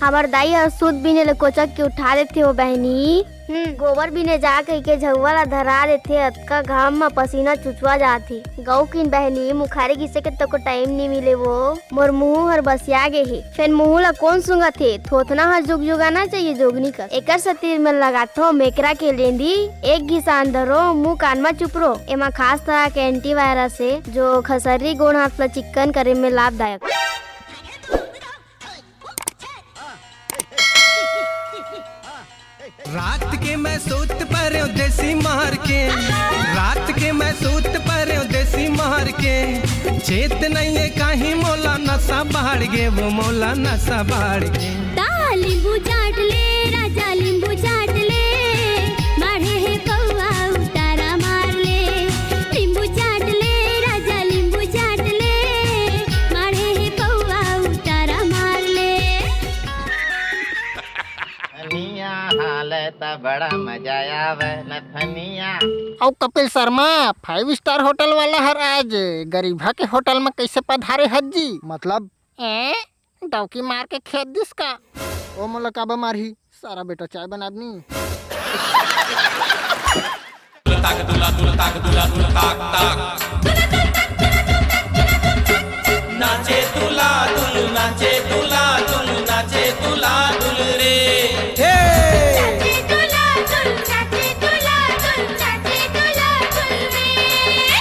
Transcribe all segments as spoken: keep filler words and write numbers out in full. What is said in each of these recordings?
हमर दाई हर सूत बिने ले कोचक के उठा देथे वो बहिनी। हम्म, गोबर बिने जा कहिके झउवा ला धरा देथे, अतका घाम म पसीना चुचवा जाथे। गऊ किन बहिनी, मुखारी घिसे के तको टाइम नी मिले वो। मोर मुंह हर बसिया गे हे। फेर मुंह ला कोन सूंघत हे? थोथना हर जुगजुगाना चाहिए जोगनी कर। एकर सेती मैं लगाथो मेकरा के लेंदी, एक घिसान धरो, मुंह कान म चुपरो। एमा खास तरह के एंटीवायरस हे, जो खसर्री गोड़ हाथ ला चिक्कन करे में लाभदायक। रात के मैं सूत परेंव देसी मार के, रात के मैं सूत परेंव देसी मार के। चेत नइये काहीं मोला नशा बाढ़ गे, वो मोला नशा बाढ़ गे। ता लींबू चाट ले राजा, लींबू चाट ले, माढ़े हे पौवा उतारा मार ले। लींबू चाट ले राजा, लींबू चाट ले, माढ़े हे पौवा उतारा मार ले। नथनिया हाल त बड़ा मजा आवे नथनिया। अउ Kapil Sharma, five star hotel वाला हर आज गरीबहा के होटल म कइसे पधारे हस जी? मतलब? ए, डौकी मार के खेद दिस का? ओ मोला काबर मारही? सारा बेटा चाय बनात नी। ताक दुला दुल, ताक दुला दुल, ताक, ताक। नाचे दुला दुल, नाचे दुला दुल, नाचे दुला दुल रे। हे!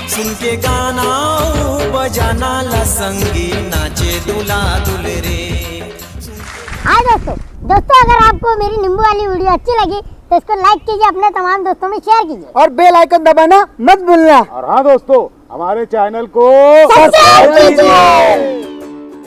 सुन के गाना ओ बजाना ला संगी, नाचे दुला दुल रे। हाय दोस्तों, दोस्तों, अगर आपको मेरी नींबू वाली वीडियो अच्छी लगी तो इसको लाइक कीजिए, अपने तमाम दोस्तों में शेयर कीजिए। और बेल आइकन दबाना मत भूलना। और हाँ दोस्तों, हमारे चैनल को सब्सक्राइब कीजिए।